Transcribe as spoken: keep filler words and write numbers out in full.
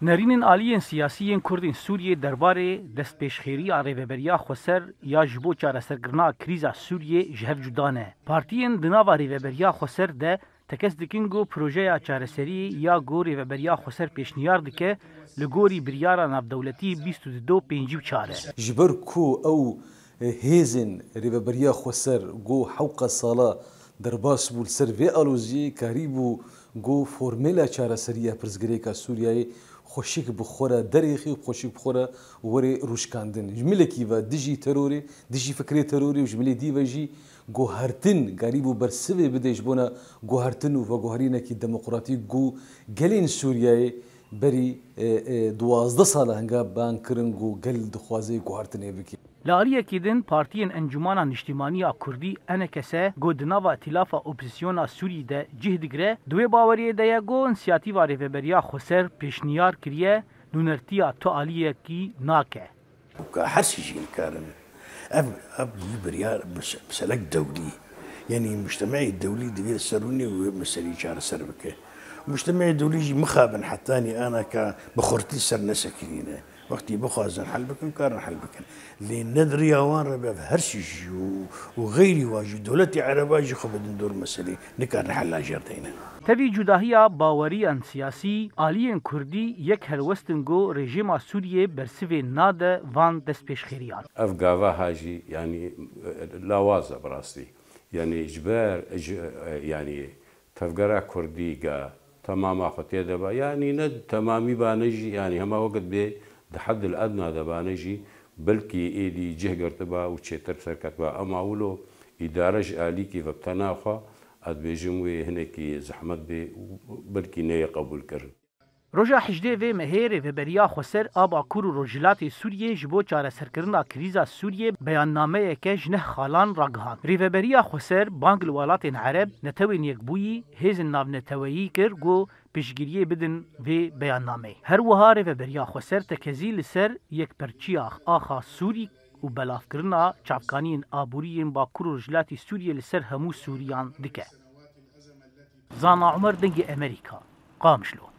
Nerînên aliyên siyasî yên Kurd ên Sûriyê derbarê destpêşxêriya Rêveberiya Xweser ya ji bo çareserkirina krîza Sûriyê ji hev cuda ne. Partiyên di nava Rêveberiya Xweser de tekez dikin ku projeya çareseriyê ya ku Rêveberiya Xweser pêşniyar dike, li gorî biryara navdewletî bîst û du pêncî û çar e. Ji ber ku ew, e, hêzên Rêveberiya Xweser ku hewqa sala derbas bû li ser vê aloziyê, karîbû ku formêla çareseriya pirsgirêka Sûriyeyê xweşik bi xwe re derêxî û xweşik bi xwe re were rûşkandin. Ji milekî ve dijî terorê, dijî fikrê terorê û ji milê dî ve jî guhertin, karîbû bersivê bide ji bona guhertin û veguherînekî demokratîk ku gelên Sûriyeyê berî, e, e, duwazdeh sala hinga ban kirin ku gel dixwaze guhertinê bike. Li aliyekî din, partiyên Encûmana Niştîmanî ya Kurdî, E N K S, ku di nava îtîlafa opozîsyona Sûrî de cih digire, di wê baweriyê de ye ku însiyatîfa Rêveberiya Xweser pêşniyar kiriye, nûnertiya tu aliyekî nake. Ka her sî jî nikarin. Ev, ev yî biryar, mes-, meselek dewlî. Yanî mujtemeyê dewlî divê li ser rûnê wê meselî çareser bike. Mujtemeyê dewlî jî mixabin hetanî ana ka bi xurtî ser nesekinîne. Wextî bixwazin hel bikin, karin hel bikin. Lê ne di riya wan re be, ev her sî jî û, û xeyrî wan jî dewletê ereba jî xwe bidin dor meselê, nikarin hela jêr deynin. Tevî cudahiya baweriyan siyasî, aliyên Kurdî yek helwestin ku rejîma Sûriyê bersivê nade van destpêşxêriyan. Ev gava ha jî, yanî, lawaz e bi rastî. Yanî ji ber, ji, yanî tevgera Kurdî ga temama xwe tê de ba, yanî ne temamî ba ne jî, yanî hema wekit bê di heddil edna de ba ne jî, belkî êdî cih girtiba û çêtir bi ser ketiba. Ema wilo îdare ji alîkî ve bi tena xwe, ez dibêjim wê hinekî zehmet bê û belkî neyê qebûl kirin. Roja hejdê vê mehê Rêveberiya Xweser a Bakur û Rojhilatê Sûriyê ji bo çareserkirina krîza Sûriyê beyannameyeke ji neh xalan ragihand. Rêveberiya Xweser bang li welatên Ereb, Netewên Yekbûyî, hêzên navneteweyî kir ku piştgiriyê bidin vê beyannameyê. Her wiha Rêveberiya Xweser tekezî li ser yekperçiya axa Sûrî û belavkirina çavkaniyên aborî yên Bakur û Rojhilatê Sûriyê li ser hemû Sûriyan dike. Zana Umer, Dengê Emerîka, Qamişlo.